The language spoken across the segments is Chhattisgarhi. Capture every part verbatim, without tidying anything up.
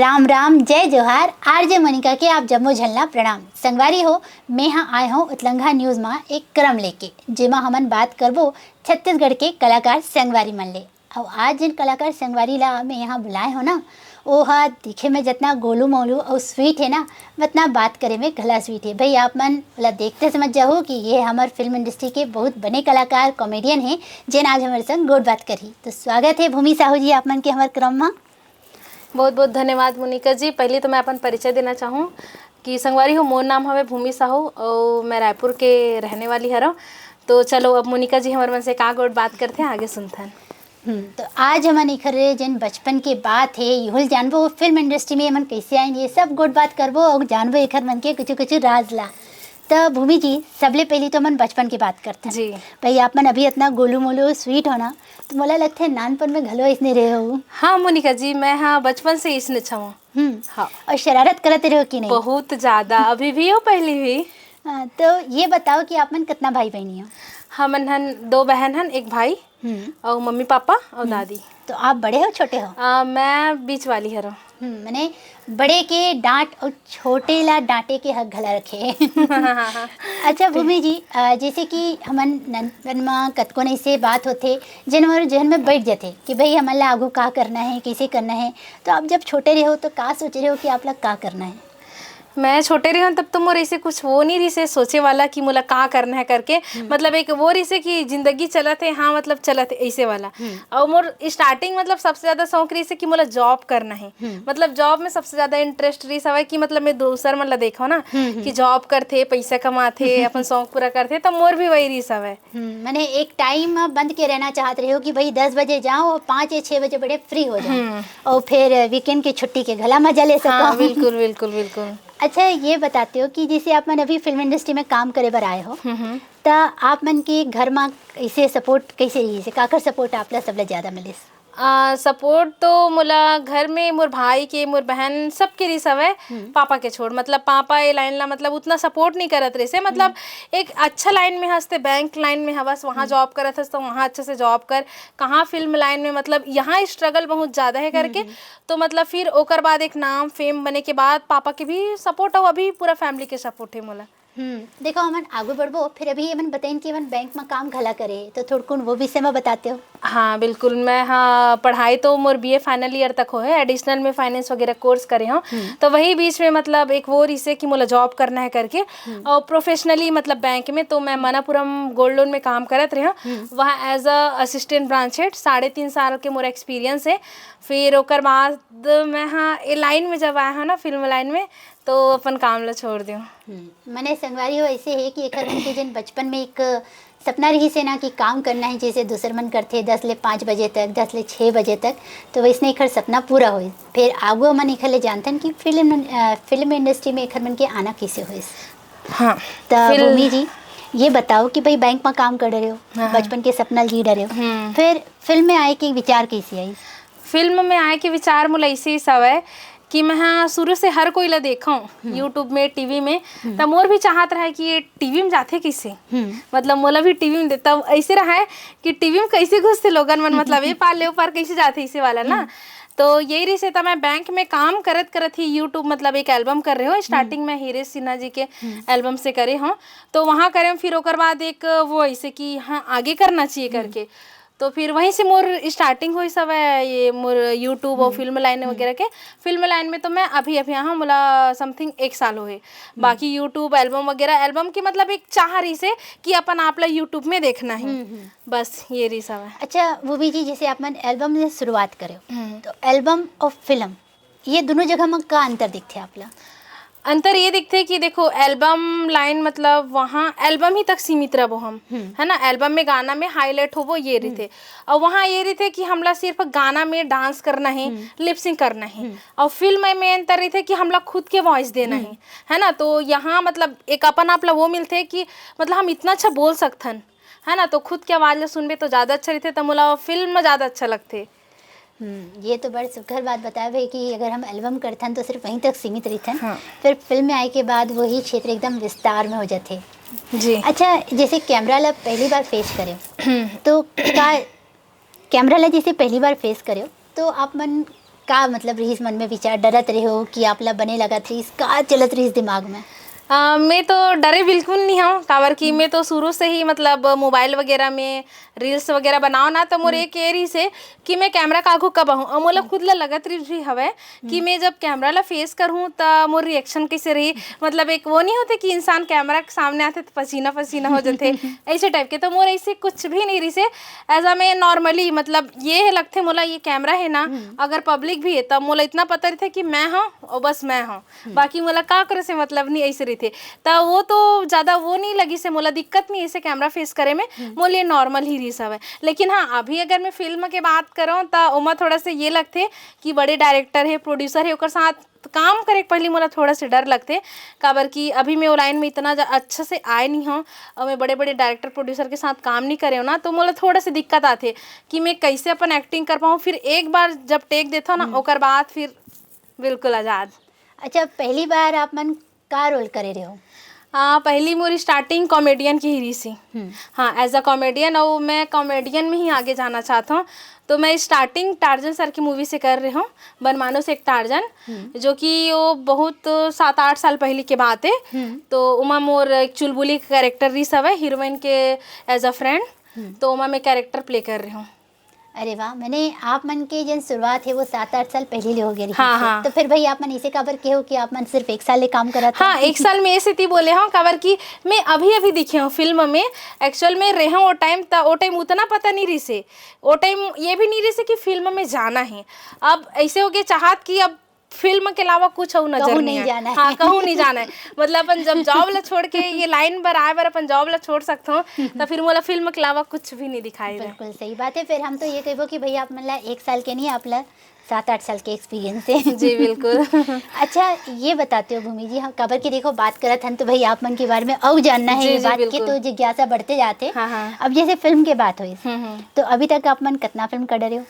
राम राम, जय जोहार। आरजे मोनिका के आप जम्मो झन ला प्रणाम। संगवारी हो, मैं हा आए हूँ उतलंघा न्यूज मा एक क्रम लेके, जेमा हमन बात करबो छत्तीसगढ़ के कलाकार संगवारी मन ले। अउ आज जिन कलाकार संगवारी ला मैं यहाँ बुलाए हो ना, वो हा दिखे में जितना गोलू मोलू अउ स्वीट है ना, उतना बात करे में घला स्वीट है। भाई, आप मन ओला देखते समझ जाहू कि ये हमर फिल्म इंडस्ट्री के बहुत बने कलाकार, कॉमेडियन है, जेन आज हमारे संग गोठ बात करही। तो स्वागत है भूमि साहू जी आप मन के हमर क्रम मा। बहुत बहुत धन्यवाद मोनिका जी। पहले तो मैं अपन परिचय देना चाहूँ कि संगवारी हो, मोर नाम हवे भूमि साहू और मैं रायपुर के रहने वाली हरव। तो चलो, अब मोनिका जी हमर मन से का गोठ बात करथे, आगे सुनथन। हम्म, तो आज हमन एखर जेन बचपन के बात हे, इहुल जानबो, फिल्म इंडस्ट्री में हमन कैसे आइन, ये सब गोठ बात करबो और जानबो एखर मन के कुछ कुछ राज ला। तो भूमि जी, सबले पहली तो हमन बचपन की बात करथन। जी। भाई, आप मन अभी इतना गोलू मोलू स्वीट हो ना, तो मोला लगथे नानपन में घलो इसने रहे हो। हाँ मोनिका जी, मैं हाँ बचपन से इसने छवा। हम्म। हाँ। और शरारत करते रहो कि नहीं? बहुत ज्यादा, अभी भी हो, पहली भी। हाँ, तो ये बताओ कि आप मन कितना भाई बहनी हो? हमन हन दो बहन हन, एक भाई हम्म। और मम्मी पापा और हम्म। दादी। तो आप बड़े हो, छोटे हो? आ, मैं बीच वाली हरव। हम्म, मने बड़े के डांट और छोटे ला डांटे के हक घला रखे। अच्छा भूमि जी, अ, जैसे कि हमन नंदन मा कतको नहीं से बात होथे, जेन हमारे जहन में बैठ जाथे कि भाई हमन ला आगू का करना है, कैसे करना है, तो आप जब छोटे रहे हो तो का सोच रहे हो कि आप ला का करना है? मैं छोटे रहे हूँ तब तो मोर ऐसे कुछ वो नहीं रहिसे सोचे वाला कि मोला का करना है करके। हम्म। मतलब एक वो रहिसे कि जिंदगी चलत है, हाँ, मतलब चलत है ऐसे वाला। हम्म। और मोर स्टार्टिंग मतलब सबसे ज्यादा शौक रहिसे कि मोला जॉब करना है। हम्म। मतलब जॉब में सबसे ज्यादा इंटरेस्ट रहिस हवय कि मतलब मैं दूसर मन ला देखो ना हम्म, हम्म। कि जॉब करथे, पैसा कमाथे, अपन शौक पूरा करथे, तो मोर भी वही रहिस हवय। हम्म, माने एक टाइम बंद के रहना चाहत रहे हो कि भाई दस बजे जाओ और पाँच या छः बजे बड़े फ्री हो जाओ हम्म। और फिर वीकेंड की छुट्टी के घला मजा ले सको। हाँ, बिल्कुल, बिल्कुल, बिल्कुल। अच्छा, ये बताते हो कि जैसे आप मन अभी फिल्म इंडस्ट्री में काम करे बर आए हो, हम्म, हम्म। त आप मन के घर मा इसे सपोर्ट कैसे रही, इसे काकर सपोर्ट आपला सबले ज्यादा मिलिस? आ, सपोर्ट तो मोला घर में मोर भाई के, मोर बहन सबके रहिस हवय, हम्म। पापा के छोड़, मतलब पापा ए लाइन ला मतलब उतना सपोर्ट नहीं करत रहिसे, मतलब हम्म। एक अच्छा लाइन में हंसते, बैंक लाइन में हवस, वहाँ हम्म। जॉब करत हस तो वहाँ अच्छे से जॉब कर, कहाँ फिल्म लाइन में, मतलब यहाँ स्ट्रगल बहुत ज्यादा है करके। हम्म, हम्म। तो मतलब फिर ओकर बाद एक नाम फेम बने के बाद पापा के भी सपोर्ट और अभी पूरा फैमिली के सपोर्ट है मोला। हम्म, देखो, हमन आगू बढ़बो, फिर अभी हमन बताइन कि हमन बैंक में काम घला करे, तो थोड़कुन वो विषय में बताते हो? हाँ, बिल्कुल। मैं, हाँ, पढ़ाई तो मोर बीए फाइनल ईयर तक होए, एडिशनल में फाइनेंस वगैरह कोर्स करे हूँ। हम्म। तो वही बीच में, मतलब, एक वो रिसे कि मोला जॉब करना है करके, हम्म। और प्रोफेशनली, मतलब, बैंक में, तो मैं मनापुरम गोल्ड लोन में काम करत रहे हूँ। हम्म। वहाँ as a assistant branch head साढ़े तीन साल के मोर एक्सपीरियंस है। फिर ओकर बाद मैं, हाँ, ए लाइन में जब आया हूँ ना, फिल्म लाइन में, तो अपन काम ला छोड़ देव। हम्म, मने संगवारी हो ऐसे है कि एकर मन के जेन बचपन में एक सपना रहिस हे ना कि काम करना है, जैसे दूसर मन करथे दस ले पाँच बजे तक, दस ले छः बजे तक, तो वैसने एकर सपना पूरा होइस। फिर आगू हमन एकर ले जानथन कि फिल्म, अ, फिल्म इंडस्ट्री में एकर मन के आना कैसे होइस। हाँ, त फिल्म भूमि जी, ये बताओ कि भाई बैंक में काम कर रहे हो, हाँ, हाँ। बचपन के सपना जी डरे हो, हम्म। फिर फिल्म में आए के विचार कैसे आइस? फिल्म में आए के विचार मोला ऐसे ही सब है कि मैं, हाँ, शुरू से हर कोई ला देखा हूँ, हम्म। YouTube में, टीवी में, हम्म। त मोर भी चाहत रहा है कि ये टीवी में जाथे कैसे, हम्म। मतलब मोला भी टीवी में देता ऐसे रहा है कि टीवी में कैसे घुसथे लोगन मन, मतलब ये पार ले, वो पार कैसे जाथे, इसे वाला ना। हम्म। तो यही रहिस हे, त मैं बैंक में काम करत करत ही YouTube, मतलब एक एल्बम कर रहे हो, स्टार्टिंग में हीरे सिन्हा जी के हम्म। एल्बम से करे हो, तो वहाँ करे हूँ। फिर ओकर बाद एक वो ऐसे कि हाँ, आगे करना चाहिए हम्म। करके, तो फिर वहीं से मोर स्टार्टिंग होइस हवय ये मोर YouTube और हम्म। फिल्म लाइन हम्म। वगैरह के। फिल्म लाइन में तो मैं अभी, अभी, हाँ, मोला समथिंग एक साल होए। हम्म। बाकी YouTube एल्बम वगैरह, एल्बम के मतलब एक चाह रहिस हे कि अपन आप ला YouTube में देखना है। हम्म, हम्म। बस ये रहिस हवय। अच्छा भूमि जी, जैसे आप मन एल्बम से शुरुआत करे हो, हम्म। तो एल्बम और फिल्म, ये दोनों जगह में का अंतर दिखथे आप ला? अंतर ये दिखथे कि देखो, एल्बम लाइन मतलब वहाँ एल्बम ही तक सीमित रहबो हम, हम्म। है ना? एल्बम में गाना में हाईलाइट होबो, ये हम्म। रहिथे। और वहाँ ये रहिथे कि हमला सिर्फ गाना में डांस करना है, हम्म। लिप सिंक करना है। हम्म। और फिल्म में अंतर रहिथे कि हमला खुद के वॉइस देना हम्म। है, है ना? तो यहाँ मतलब एक अपन आप ला वो मिलथे कि मतलब हम इतना अच्छा बोल सकथन, है ना? तो खुद के आवाज ला सुनबे तो ज्यादा अच्छा रहिथे। तो मोला फिल्म में ज्यादा अच्छा लगथे। हम्म, ये तो बड़ सुघर बात बताए भाई कि अगर हम एल्बम करथन तो सिर्फ वहीं तक सीमित रहिथन, हाँ। फिर फिल्म में आए के बाद वही क्षेत्र एकदम विस्तार में हो जाथे। जी। अच्छा, जैसे कैमरा ला पहली बार फेस करे, हम्म। तो का कैमरा ला जैसे पहली बार फेस करे, तो आप मन का मतलब रिहिस मन में विचार, डरत रहे हो कि आप ला बने लगत रिहिस, का चलत रिहिस दिमाग में? अ, मैं तो डरे बिल्कुल नहीं हूँ, काबर कि मैं तो शुरू से ही मतलब मोबाइल वगैरह में रील्स वगैरह बनाओ ना, तो मोर एक ये रहिस हे कि मैं कैमरा के आघू कब आहूँ, और मोला खुद ला लगत रही हवय कि मैं जब कैमरा ला फेस करहूँ त मोर रिएक्शन कैसे रही। मतलब एक वो नहीं होते कि इंसान कैमरा के सामने आते तो पसीना पसीना हो जाते, ऐसे टाइप के। तो मोर ऐसे कुछ भी नहीं रहिस हे। एज अ मैं नॉर्मली, मतलब ये है लगथे मोला, ये कैमरा है ना, अगर पब्लिक भी है तब मोला इतना पता रहिथे कि मैं हूँ और बस मैं हूँ, बाकी मोला का करे से मतलब नहीं, ऐसे रहिथे। त वो तो ज्यादा वो नहीं लगिस हे मोला, दिक्कत नहीं ऐसे कैमरा फेस करे में। मोला ये नॉर्मल ही रहिस हवय। लेकिन हाँ, अभी अगर मैं फिल्म के बात करूँ त ओमा थोड़ा से ये लगथे कि बड़े डायरेक्टर है, प्रोड्यूसर है, ओकर साथ काम करे के पहली मोला थोड़ा से डर लगथे, काबर कि अभी मैं वो लाइन में इतना जा- अच्छा से आए नहीं हूँ और मैं बड़े बड़े डायरेक्टर प्रोड्यूसर के साथ काम नहीं करे हूँ ना, तो मोला थोड़ा से दिक्कत आथे कि मैं कैसे अपन एक्टिंग कर पाऊँ। फिर एक बार जब टेक देथो ना, ओकर बाद फिर बिल्कुल आजाद। अच्छा, पहली बार आप मन का रोल करे रहे हो? हाँ, पहली मोर स्टार्टिंग कॉमेडियन की ही रहिस हे। हाँ, एज अ कॉमेडियन, और मैं कॉमेडियन में ही आगे जाना चाहता हूँ। तो मैं स्टार्टिंग टार्जन सर की मूवी से कर रही हूँ, बनमानस एक टार्जन, जो कि वो बहुत सात आठ साल पहले की बात है। तो उमा मोर एक चुलबुली कैरेक्टर रहिस हवय हीरोइन के एज अ फ्रेंड। तो उमा मैं कैरेक्टर प्ले कर रही हूँ। अरे वाह, मैंने आप मन के जन शुरुआत है वो सात आठ साल पहले ले हो गए रही हाँ, से। हाँ। तो फिर भाई आप मन इसे काबर कहो कि आप मन सिर्फ एक साल ले काम करत हो? हाँ, एक साल में ऐसे ती बोले हूँ, काबर कि मैं अभी अभी दिखे हूँ फिल्म में। एक्चुअल में रहे हूँ वो टाइम, त वो टाइम उतना पता नहीं रहिस हे, वो टाइम ये भी नहीं रहिस हे कि फिल्म में जाना है। अब ऐसे हो गए चाहत कि अब फिल्म के अलावा कुछ और नजर कहूँ नहीं नहीं आए। जाना है। हाँ, कहूँ नहीं जाना है। मतलब अपन जब जॉब ला छोड़ के ये लाइन पर आए बर अपन जॉब ला छोड़ सकते हो, तो फिर मोला फिल्म के अलावा कुछ भी नहीं दिखाई दे। बिल्कुल सही बात है। फिर हम तो ये कहबो कि भैया आप मन ला एक साल के नहीं, आप ला सात आठ साल के एक्सपीरियंस है। जी, बिल्कुल। अच्छा, ये बताते हो भूमि जी, हम काबर की देखो बात करत हन तो भाई आप मन के बारे में और जानना है जी, ये जी, बात की बिल्कुल। तो जिज्ञासा बढ़ते जाते। हाँ, हाँ। अब जैसे फिल्म के बात हुई, हम्म, हम्म। तो अभी तक आप मन कितना फिल्म कर रहे हो?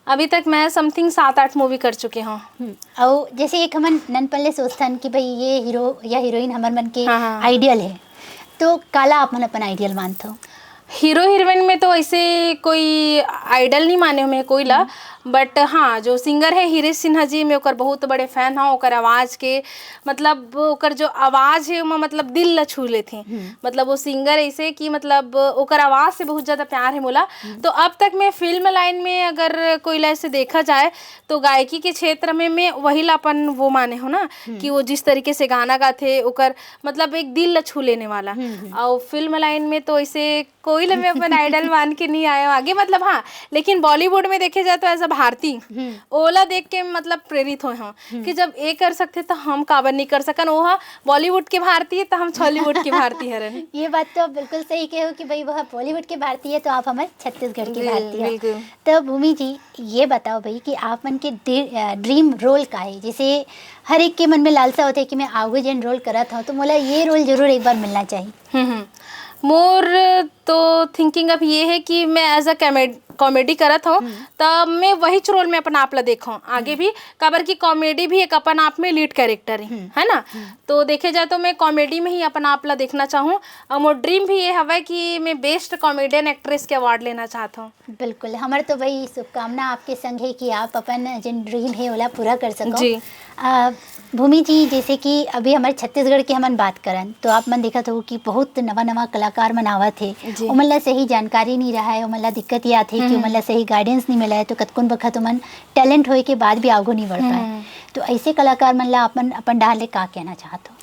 अभी तक मैं समथिंग सात आठ मूवी कर चुके हूँ। हम्म, अउ जैसे एक हमन नन पहले सोचथन कि भाई ये हीरो या हीरोइन हमर मन के हाँ, हाँ। आइडियल है, तो काला आप मन अपन आइडियल मानथो? हीरो हीरोइन में तो ऐसे कोई आइडल नहीं माने हमें कोई ला, बट हाँ, जो सिंगर है हीरे सिन्हा जी, मैं ओकर बहुत बड़े फैन हूँ। ओकर आवाज़ के, मतलब ओकर जो आवाज़ है, ओमा मतलब दिल ला छू लेथे। मतलब वो सिंगर ऐसे कि मतलब ओकर आवाज़ से बहुत ज़्यादा प्यार है मोला। तो अब तक मैं फिल्म लाइन में अगर कोई ला ऐसे देखा जाए, तो गायकी के क्षेत्र में मैं वही ला अपन वो माने हो ना, कि वो जिस तरीके से गाना गाथे, ओकर मतलब एक दिल ला छू लेने वाला। और फिल्म लाइन में तो ऐसे कोई ला मैं अपन आइडल मान के नहीं आया हूँ आगे, मतलब हाँ, लेकिन बॉलीवुड में देखे जाए तो एज अ भारती, ओला देख के मतलब प्रेरित होए हूँ कि जब ये कर सकथे तो हम काबर नहीं कर सकन। वो हा बॉलीवुड के भारती है तो हम छॉलीवुड के भारती हरन। ये बात तो आप बिल्कुल सही कहे हो कि भाई वह बॉलीवुड के भारती है तो आप हमर छत्तीसगढ़ के जी, भारती है। बिल्कुल। तो भूमि जी, ये बताओ भाई कि आप मन के ड्री-, अ, ड्रीम रोल का है? जैसे हर एक के मन में लालसा होथे कि मैं आगू जेन रोल करत हूँ तो मोला ये रोल जरूर एक बार मिलना चाहिए। हम्म, हम्म। मोर तो थिंकिंग अब ये है कि मैं एज अ कॉमेडी करत हूँ, तब मैं वही रोल में अपन आप ला देखूँ आगे भी, काबर कि कॉमेडी भी एक अपन आप में लीड कैरेक्टर है, है ना? तो देखे जाए तो मैं कॉमेडी में ही अपन आप ला देखना चाहूँ, और मोर ड्रीम भी ये हवय कि मैं बेस्ट कॉमेडियन एक्ट्रेस के अवार्ड लेना चाहत हूँ। बिल्कुल, हमर तो भाई शुभकामना आपके संग है कि आप अपन जेन ड्रीम है ओला पूरा कर सको। जी। अ, भूमि जी, जैसे कि अभी हमर छत्तीसगढ़ के हमन बात करन, तो आप मन देखत हो कि बहुत नवा-नवा कलाकार मन आवत हे। जी। ओमन ला सही जानकारी नहीं रहा है, ओमन ला दिक्कत ये आथे कि ओमन ला सही गाइडेंस नहीं मिला है, तो कतकोन बखत ओमन टैलेंट होए के बाद भी आगू नहीं बढ़ पाए। तो ऐसे कलाकार मन ला आप मन अपन डाहर ले का कहना चाहत हो?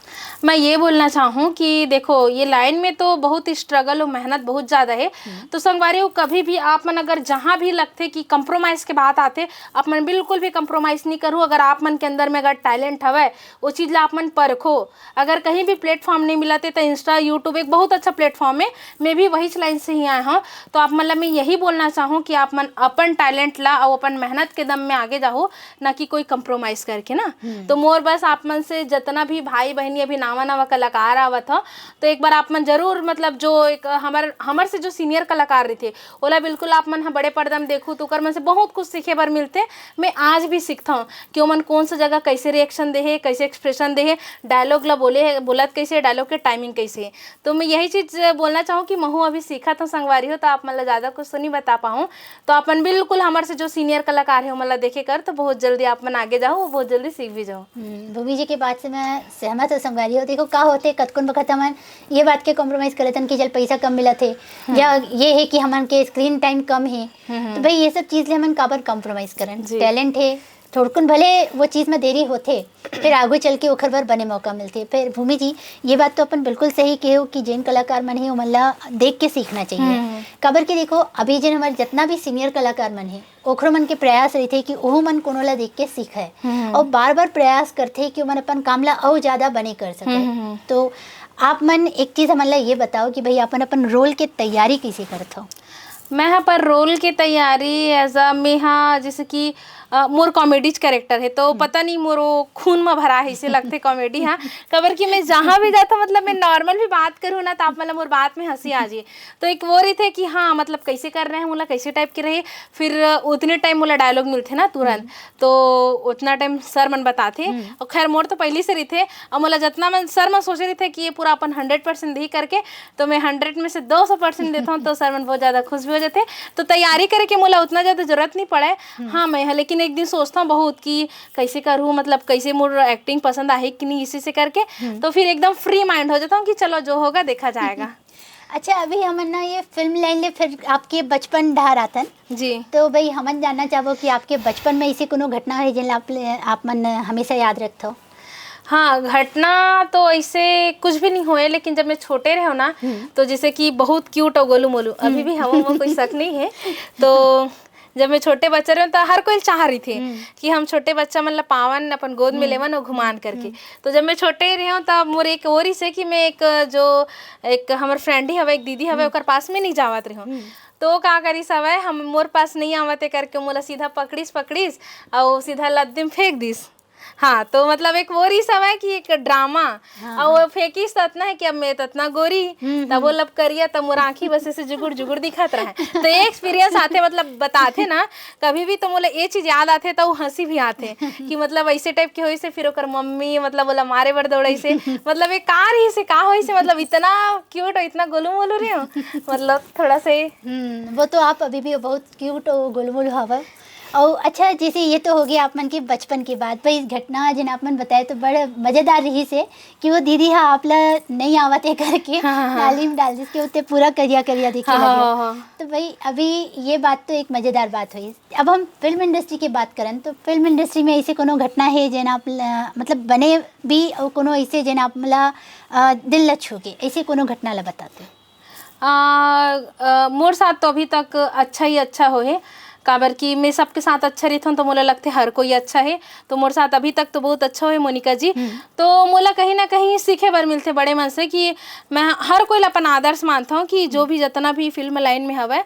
मैं ये बोलना चाहूँ कि देखो, ये लाइन में तो बहुत ही स्ट्रगल और मेहनत बहुत ज़्यादा है। तो संगवारी हो, कभी भी आप मन अगर जहाँ भी लगथे कि कॉम्प्रोमाइज़ के बात आथे, आप मन बिल्कुल भी कॉम्प्रोमाइज़ नहीं करू। अगर आप मन के अंदर में अगर टैलेंट हवय, वो चीज़ ला आप मन परखो। अगर कहीं भी प्लेटफॉर्म नहीं मिलथे तो इंस्टा, यूट्यूब एक बहुत अच्छा प्लेटफॉर्म है। मैं भी वही लाइन से ही आए हूँ। तो आप मन ला मैं यही बोलना चाहूँ कि आप मन अपन टैलेंट ला और अपन मेहनत के दम में आगे जाओ, ना कि कोई कॉम्प्रोमाइज़ करके ना। तो मोर बस आप मन से जितना भी भाई बहनी अभी नाम नवा नवा कलाकार आवत हो, तो एक बार आप मन जरूर, मतलब, जो एक हमर हमर से जो सीनियर कलाकार रहिथे, ओला बिल्कुल आप मन ह बड़े पर्दा में देखू, तो ओकर मन से बहुत कुछ सीखे बर मिलथे। मैं आज भी सीखथव कि ओमन कौन सा जगह कैसे रिएक्शन दे हे, कैसे एक्सप्रेशन दे हे, डायलॉग ला बोले हे, बोलत कैसे, डायलॉग के टाइमिंग कैसे हे। तो मैं यही चीज बोलना चाहूँ कि महू अभी सीखत हव संगवारी हो, तो आप मन ला ज्यादा कुछ तो नहीं बता पाऊँ। तो आप मन बिल्कुल हमर से जो सीनियर कलाकार हे, ओमन ला देखे कर, तो बहुत जल्दी आप मन आगे जाओ, बहुत जल्दी सीख भी जाओ। हम्म, भूमि जी के बात से मैं सहमत हूँ संगवारी हो। देखो, का होथे, कतकोन बखत हमन ये बात के कॉम्प्रोमाइज करत हन कि चल, पैसा कम मिलत हे, या ये हे कि हमन के स्क्रीन टाइम कम हे। तो भाई, ये सब चीज ले हमन काबर कॉम्प्रोमाइज करन? जी। टैलेंट हे, थोड़कुन भले वो चीज में देरी होथे, फिर आगू चल के ओखर बर बने मौका मिलथे। फिर भूमि जी, ये बात तो अपन बिल्कुल सही कहे हो कि जेन कलाकार मन हे, ओमन ला देख के सीखना चाहिए। काबर कि देखो, अभी जेन हमर जितना भी सीनियर कलाकार मन हे, ओखरो मन के प्रयास रहिथे कि ओहू मन कोनो ला देख के सीखे, और बार बार प्रयास करथे कि ओमन अपन काम ला अउ ज्यादा बने कर सके। तो आप मन एक चीज हमन ला ये बताओ कि भाई, अपन अपन रोल के तैयारी कैसे करत हो? मैं ह पर रोल के तैयारी एज अ, मैं ह जैसे कि अ, मोर कॉमेडीज कैरेक्टर है, तो पता नहीं, मोर वो खून में भरा है, इसे लगते कॉमेडी। हाँ, कबर कि मैं जहाँ भी जाता, मतलब, मैं नॉर्मल भी बात करूँ ना, तो आप, मतलब, मोर बात में हंसी आ जाए। तो एक वो रही थे कि हाँ, मतलब, कैसे कर रहे हैं, मोला कैसे टाइप के रहे। फिर उतने टाइम मोला डायलॉग मिलते ना तुरंत, तो उतना टाइम सर मन बताते। और खैर, मोर तो पहले से रही थे, और मोला जितना मन सर मन सोचे रही थे कि ये पूरा अपन हंड्रेड परसेंट दी करके, तो मैं हंड्रेड में से दो सौ परसेंट देता हूँ, तो सर मन बहुत ज्यादा खुश भी हो जाते। तो तैयारी करे के मोला उतना ज्यादा जरूरत नहीं पड़े। हाँ, मैं, लेकिन एक दिन सोचता हूँ बहुत कि कैसे करूँ, मतलब, कैसे मोर एक्टिंग पसंद आहे कि नहीं, इसी से करके। तो फिर एकदम फ्री माइंड हो जाता हूँ कि चलो, जो होगा, देखा जाएगा। अच्छा, अभी हमन ना ये फिल्म लाइन ले फिर आपके बचपन डहर आथन। जी। तो भाई, हमन जानना चाहबो कि आपके बचपन में ऐसे कोनो घटना है जिन आप, आप मन हमेशा याद रखते हो? हाँ, घटना तो ऐसे कुछ भी नहीं हुए, लेकिन जब मैं छोटे रहे ना, तो जैसे कि बहुत क्यूट और गोलू मोलू, अभी भी हवा में कोई शक नहीं है। तो जब मैं छोटे बच्चा रहे, तो हर कोई चाह रही थी कि हम छोटे बच्चा मन ला पावन, अपन गोद में लेवन और घुमान करके। तो जब मैं छोटे रहे, तब मोर एक और ही से कि मैं एक, जो एक हमर फ्रेंड ही हवे, एक दीदी हवे, ओकर पास में नहीं जावत रहे। तो वो का करिस हवे, हम, मोर पास नहीं आवत है करके मोला सीधा पकड़िस, पकड़िस, और सीधा लद्दी में फेंक दिस। हाँ, तो मतलब, एक वो रिस हवय कि एक ड्रामा, हाँ, और वो फेंकिस त अतना है कि अब मैं त अतना गोरी, तब वो लपकरिया, तब मोर आँखी बस ऐसे जुगुड़ जुगुड़ दिखत रहे। तो ये एक्सपीरियंस आथे, मतलब, बताथे ना, कभी भी तो मोला ये चीज याद आथे, तो वो हंसी भी आथे कि, मतलब, ऐसे टाइप के होइस हे, फिर ओकर मम्मी, मतलब, ओला मारे बर दौड़ाइस हे। मतलब, ये का रहिस हे, का होइस हे, मतलब, इतना क्यूट और इतना गोलू मोलू रहे हो, मतलब, थोड़ा सा ही। हम्म, वो तो आप अभी भी बहुत क्यूट और गोलू मोलू हवय। और अच्छा, जैसे ये तो हो गया आप मन के बचपन की बात, भाई, घटना जिन आप मन बताए तो बड़ा मजेदार रहिस हे कि वो दीदी हा आप ला नहीं आवत है करके हाँ, हाँ, हाँ। नाली में डाल दिस के उते पूरा करिया करिया दिखे हाँ, लगे। हाँ, हाँ। तो भाई, अभी ये बात तो एक मजेदार बात हुई। अब हम फिल्म इंडस्ट्री की बात करन, तो फिल्म इंडस्ट्री में ऐसे कोनो घटना है जेन आप ला, मतलब, बने भी, और कोनो ऐसे जेन आप ला, अ, दिल ला छू के, ऐसे कोनो घटना ला बताते? आ, आ, मोर साथ तो अभी तक अच्छा ही अच्छा होहे, काबर कि मैं सबके साथ अच्छा रहिथों, तो मोला लगथे हर कोई अच्छा है। तो मोर साथ अभी तक तो बहुत अच्छा होहे, मोनिका जी। तो मोला कहीं ना कहीं सीखे बर मिलथे बड़े मन से कि मैं हर कोई ला अपन आदर्श मानथों कि जो भी, जितना भी फिल्म लाइन में हवय,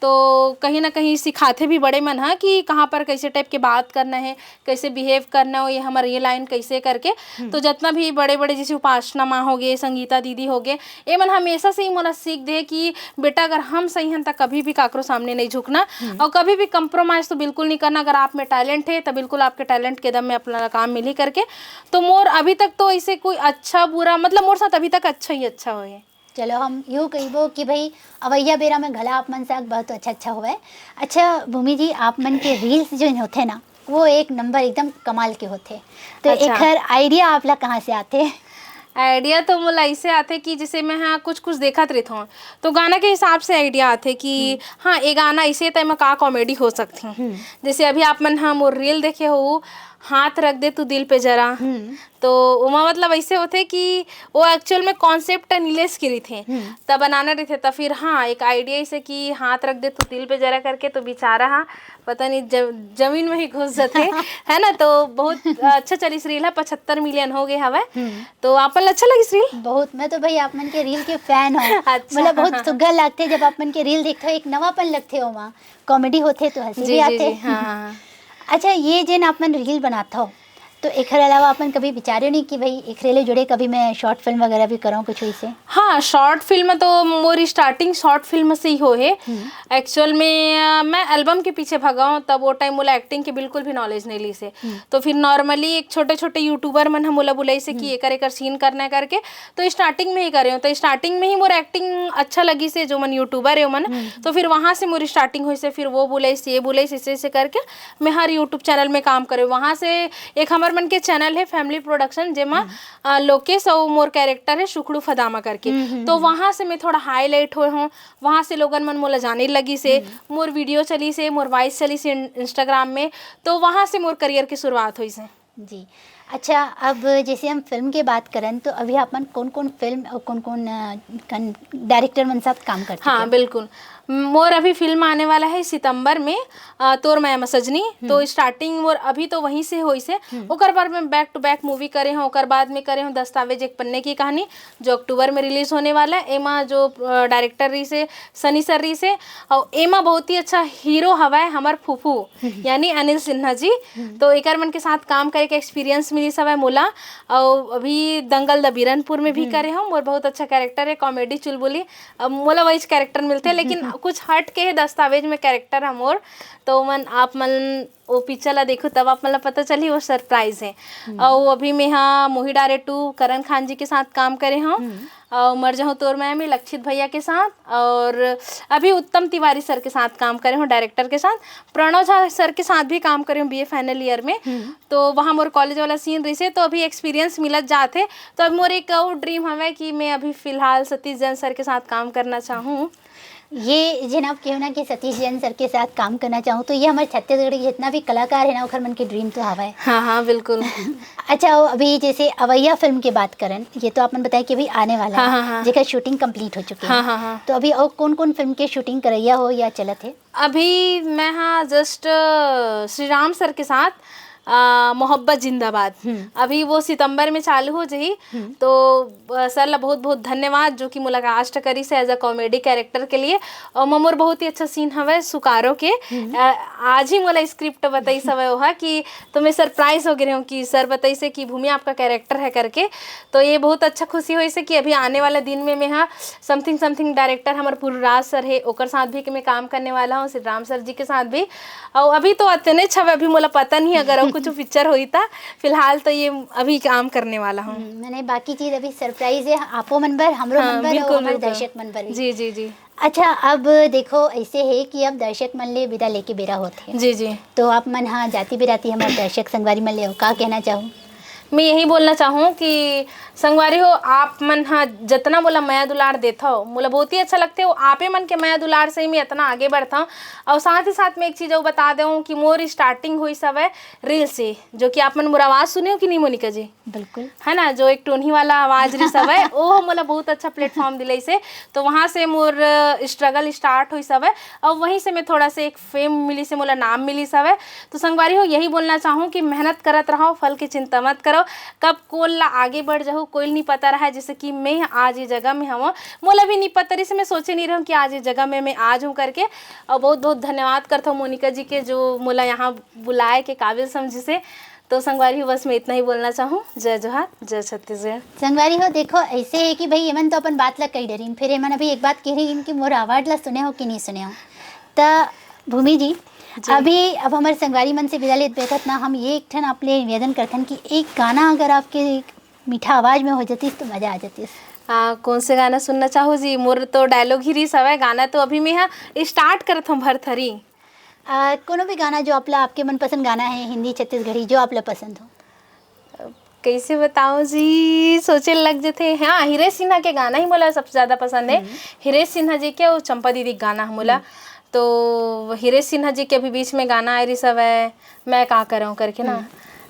तो कहीं ना कहीं सिखाथे भी बड़े मन ह कि कहाँ पर कैसे टाइप के बात करना है, कैसे बिहेव करना हो, ये हमर ये लाइन कैसे करके। तो जितना भी बड़े-बड़े, जैसे उपासना माँ होगे, संगीता दीदी होगे, ये मन हमेशा से ही मोला सीख दे कि बेटा, अगर हम सही हन, त कभी भी काकरो सामने नहीं झुकना और कभी भी कॉम्प्रोमाइज तो बिल्कुल नहीं करना। अगर आप में टैलेंट है, तो बिल्कुल आपके टैलेंट के दम में अपना काम मिली करके। तो मोर अभी तक तो ऐसे कोई अच्छा बुरा, मतलब, मोर साथ अभी तक अच्छा ही अच्छा होए। चलो, हम यूँ कहिबो कि भाई, अवइया बेरा में घला आप मन साथ बहुत अच्छा अच्छा होवे। अच्छा भूमि जी, आप मन के रील्स जो होथे ना, वो एक नंबर एकदम कमाल के होथे। तो अच्छा। एखर आइडिया आप ला कहाँ से आथे? आइडिया तो मोला ऐसे आथे कि जैसे मैं हाँ कुछ कुछ देखत रहत हूँ, तो गाना के हिसाब से आइडिया आथे कि हम्म। हाँ, ये गाना ऐसे त एमा का कॉमेडी हो सकथे। हम्म। जैसे अभी आप मन हाँ मोर रील देखे हो, हाथ रख दे तू दिल पे जरा, हम्म। तो ओमा मतलब ऐसे होथे कि वो एक्चुअल में कॉन्सेप्ट नीलेश के रहिथे, हम्म। तब बनाना रहिथे, तब फिर हाँ, एक आइडिया ऐसे कि हाथ रख दे तू दिल पे जरा करके, तो बेचारा हाँ, पता नहीं ज-, जमीन में ही घुस जाथे, है ना? तो बहुत अच्छा चलिस रील ह, पचहत्तर मिलियन हो गए हवय। हम्म। तो आप मन ला अच्छा लगिस रील? बहुत, मैं तो भाई आप मन के रील के फैन हूँ। अच्छा। मतलब बहुत सुग्घर लगथे जब आप मन के रील देखथो, एक नवापन लगथे ओमा, कॉमेडी होथे तो हंसी जी, भी जी, आथे। जी, हाँ, हाँ, हाँ। अच्छा, ये जेन आप मन रील बनाथो, तो एखर अलावा अपन कभी विचारे नहीं कि भाई एखरे ले जुड़े कभी मैं शॉर्ट फिल्म वगैरह भी करूँ कुछ वैसे? हाँ, शॉर्ट फिल्म तो मोर स्टार्टिंग शॉर्ट फिल्म से ही हो है। एक्चुअल में अ, मैं एल्बम के पीछे भगाऊँ, तब वो टाइम मोला एक्टिंग के बिल्कुल भी नॉलेज नहीं ली से। तो फिर नॉर्मली एक छोटे छोटे यूट्यूबर मन ह मोला बुलाई से कि एकर एकर सीन करना है करके, तो स्टार्टिंग में ही करे हूँ। तो स्टार्टिंग में ही मोर एक्टिंग अच्छा लगी से, जो मन यूट्यूबर है मन, तो फिर वहाँ से मोर स्टार्टिंग हुई से। फिर वो बुलाई से, ये बुलाई से, इसे इसे करके मैं हर यूट्यूब चैनल में काम करे। वहाँ से एक हमर मन के चैनल है फैमिली प्रोडक्शन, जेमा अ, लोकेश और मोर कैरेक्टर है सुखड़ू फदामा करके। तो वहाँ से मैं थोड़ा हाईलाइट हुए हूँ, वहाँ से लोगन मन मोला जाने लगी से, मोर वीडियो चली से, मोर वॉइस चली से इंस्टाग्राम में। तो वहाँ से मोर करियर की शुरुआत हुई से। जी। अच्छा, अब जैसे हम फिल्म के बात करन, तो अभी आपन कौन कौन फिल्म और कौन कौन डायरेक्टर मन साथ काम करते हाँ, हैं? बिल्कुल। मोर अभी फिल्म आने वाला है सितंबर में, अ, तोर माया म सजनी। तो स्टार्टिंग मोर अभी तो वहीं से होई से। ओकर बाद में बैक टू बैक मूवी करे हूँ, ओकर बाद में करे हूँ दस्तावेज एक पन्ने की कहानी, जो अक्टूबर में रिलीज होने वाला है। एमा जो डायरेक्टर रही से, सनी सर रही से, और एमा बहुत ही अच्छा हीरो हवाए हमर फूफू यानी अनिल सिन्हा जी। तो एकर मन के साथ काम करे के एक्सपीरियंस मिली हवय मोला। और अभी दंगल द बीरनपुर में भी करे हूँ, मोर बहुत अच्छा कैरेक्टर है, कॉमेडी चुलबुली। अब मोला वही कैरेक्टर मिलते हैं, लेकिन कुछ हट के है दस्तावेज में कैरेक्टर है मोर। तो मन, आप मन वो पिक्चर ला देखो, तब आप मन ला पता चली, वो सरप्राइज है। और अभी मैं हाँ मोही डारे टू करण खान जी के साथ काम करे हूँ, और मर जाऊँ तोर मैं में लक्षित भैया के साथ, और अभी उत्तम तिवारी सर के साथ काम करे हूँ, डायरेक्टर के साथ। प्रणव झा सर के साथ भी काम करे हूँ बीए फाइनल ईयर में। तो वहाँ मोर कॉलेज वाला सीन रही से, तो अभी एक्सपीरियंस मिलत जात है। तो अब मोर एक और ड्रीम हवे कि मैं अभी फिलहाल सतीश जैन सर के साथ काम करना चाहूँ। ये जेन आप कहो ना कि सतीश जैन सर के साथ काम करना चाहूँ, तो ये हमारे छत्तीसगढ़ के जितना भी कलाकार है ना, ओखर मन के ड्रीम तो हवा है। हाँ, हाँ, बिल्कुल। अच्छा, वो अभी जैसे अवैया फिल्म की बात करें, ये तो आपने बताया कि अभी आने वाला हाँ, है, हाँ, हाँ। जेकर शूटिंग कंप्लीट हो चुकी हाँ, है। हाँ, हाँ। तो अभी और कौन कौन फिल्म के शूटिंग करैया हो या चलत है? अभी मैं हाँ जस्ट श्री राम सर के साथ आ, मोहब्बत जिंदाबाद। अभी वो सितंबर में चालू हो जाही। तो आ, सर ला बहुत बहुत धन्यवाद, जो कि मोला कास्ट करिस है एज अ कॉमेडी कैरेक्टर के लिए। और मोर बहुत ही अच्छा सीन हवे सुकारो के। आ, आज ही मोला स्क्रिप्ट बताइस हवे ओहा कि, तो मैं सरप्राइज हो गए रहूँ कि सर बताइस है कि भूमि आपका कैरेक्टर है करके। तो ये बहुत अच्छा खुशी होइस है कि अभी आने वाला दिन में मैं हाँ समथिंग समथिंग डायरेक्टर हमर पुरुराज सर है, ओकर साथ भी मैं काम करने वाला हूँ, श्री राम सर जी के साथ भी। और अभी तो अतने छवे, अभी मोला पता नहीं अगर और कुछ पिक्चर होई ता। फिलहाल तो ये अभी काम करने वाला हूँ। हम्म, मैंने बाकी चीज अभी सरप्राइज है, आपो मन बर, हमरो हाँ, मन बर और बिल्कुल, हमारे बिल्कुल। दर्शक मन बर भी। जी, जी, जी। अच्छा, अब देखो, ऐसे है कि अब दर्शक मन ले विदा लेके बेरा होत है। जी, जी। तो आप मन हाँ जाति बिराती हमारे दर्शक संगवारी मन ले का कहना चाहूँ? मैं यही बोलना चाहूँ कि संगवारी हो, आप मन हा जितना मोला मया दुलार देथव, मोला बहुत ही अच्छा लगथे। वो आपे मन के मया दुलार से ही मैं इतना आगे बढ़थव। और साथ ही साथ में एक चीज और बता देऊँ कि मोर स्टार्टिंग हुई हवय रील से, जो कि आप मन मोर आवाज सुने हो कि नहीं मोनिका जी? बिल्कुल। है ना, जो एक टोनही वाला आवाज रही हवय, वो मोला बहुत अच्छा प्लेटफॉर्म दिलाइस हे। तो वहाँ से मोर स्ट्रगल स्टार्ट हुई हवय और वहीं से मैं थोड़ा से एक फेम मिली से मोला नाम मिली हवय। तो संगवारी हो, यही बोलना चाहूँ कि मेहनत करत रहो, फल की चिंता मत करो। कब कोन ला आगे बढ़ जाहू, कोई नहीं पता रहा। जैसे कि मैं आज ये जगह में हूँ, मोला भी नहीं पता रही से, मैं सोचे नहीं रहूँ कि आज ये जगह में मैं आज हूँ करके। और बहुत बहुत धन्यवाद करता हूँ मोनिका जी के, जो मोला यहाँ बुलाए के काबिल समझी से। तो संगवारी हो, बस मैं इतना ही बोलना चाहूँ। जय जोहार, जय छत्तीसगढ़। संगवारी हो, देखो, ऐसे है कि भाई एमन तो अपन बात ला कही डरिन, फिर एमन अभी एक बात कह रही कि मोर अवार्ड ला सुने हो कि नहीं सुने हो। त भूमि जी, अभी अब हमारे संगवारी मन से विदा लेत बेखत ना हम ये एक ठन आप ले निवेदन करथन कि एक गाना अगर आपके मीठा आवाज में हो जातीस तो मजा आ जातीस। आ, कौन से गाना सुनना चाहो जी? मोर तो डायलॉग ही रिस हवय, गाना तो अभी मैं यहाँ स्टार्ट करत हूँ भरथरी। आ, कोनो भी गाना जो आपला, आपके मनपसंद गाना है, हिंदी, छत्तीसगढ़ी, जो आपला पसंद हो। कैसे बताओ जी, सोचे लग जथे। हाँ, हीरे सिन्हा के गाना ही मोला सबसे ज्यादा पसंद है। हीरे सिन्हा जी के और चंपा दीदी के गाना मोला। तो हीरे सिन्हा जी के अभी बीच में गाना आए रही हवय, मैं का करऊँ करके ना।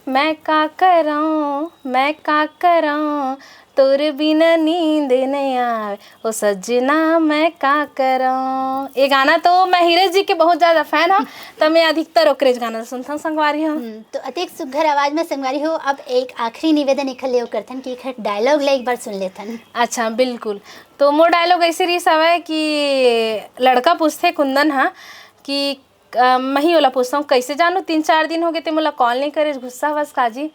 मैं का करऊँ, मैं का करऊँ, तोर बिना नींद नहीं आवे, ओ सजना मैं का करऊँ। ये गाना तो मैं हीरे जी के बहुत ज्यादा फैन हूँ, तो मैं अधिकतर ओकरेज गाना सुनता हूँ संगवारी हो। हम्म, तो अतेक सुघर आवाज में संगवारी हो, अब एक आखिरी निवेदन एखर ले करथन कि एखर डायलॉग ले एक बार सुन लेथन। अच्छा, बिल्कुल। तो मोर डायलॉग ऐसे रही हवय कि लड़का पूछथे कुंदन हा कि अ, मैं ही ओला पूछता हूँ, कैसे जानू तीन चार दिन हो गए ते मोला कॉल नहीं करे, गुस्सा हवस काजी?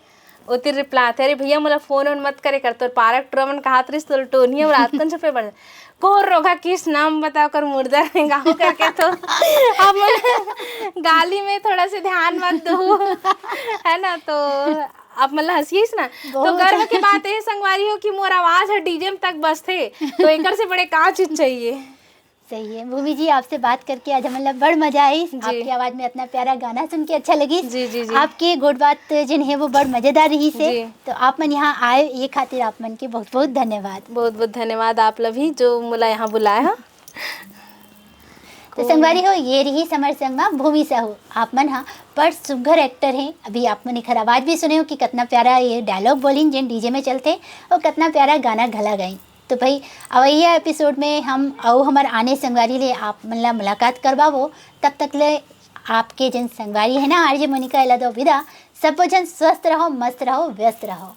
ओती रिप्लाई आथे, "अरे भैया, मोला फोन ओन मत करे कर, तोर पारा कुटुरा मन कहात रहिस, तोर टोनिया अउ रातकन छुपे बर।" कोन रोगहा किस नाम बता ओकर मुर्दा रेंगाहूं करके तो अब गाली में थोड़ा से ध्यान मत दो, है ना? तो आप मन ला हंसी आइस ना, तो बहुत। गर्व के बात ये संगवारी हो कि मोर आवाज ह डीजे में तक बजथे, तो एकर से बड़े का चीज चाहिए? सही है भूमि जी, आपसे बात करके आज हमन ला बड़ मजा आइस। जी। आपके आवाज में इतना प्यारा गाना सुन के अच्छा लगिस। जी, जी, जी। आपके गोठ बात जिन है वो बड़ मजेदार रहिस हे। जी। तो आप मन यहाँ आए, ये खातिर आप मन के बहुत बहुत धन्यवाद। बहुत बहुत धन्यवाद आप ला भी, जो मोला यहाँ बुलाया है। तो संगवारी हो, ये रहिस हमर संग मा भूमि साहू। आप मन हा बड़ सुघर एक्टर हैं। अभी आप मन एकर आवाज भी सुने हो कि कितना प्यारा ये डायलॉग बोलिन जेन डीजे में चलथे, और कितना प्यारा गाना घला गाइन। तो भाई, अवइया एपिसोड में हम अउ हमर आने संगवारी ले आप मन ला मुलाकात करवाबो। तब तक ले आपके जन संगवारी है ना, आरजे मोनिका, एला दो विदा। सबो जन स्वस्थ रहो, मस्त रहो, व्यस्त रहो।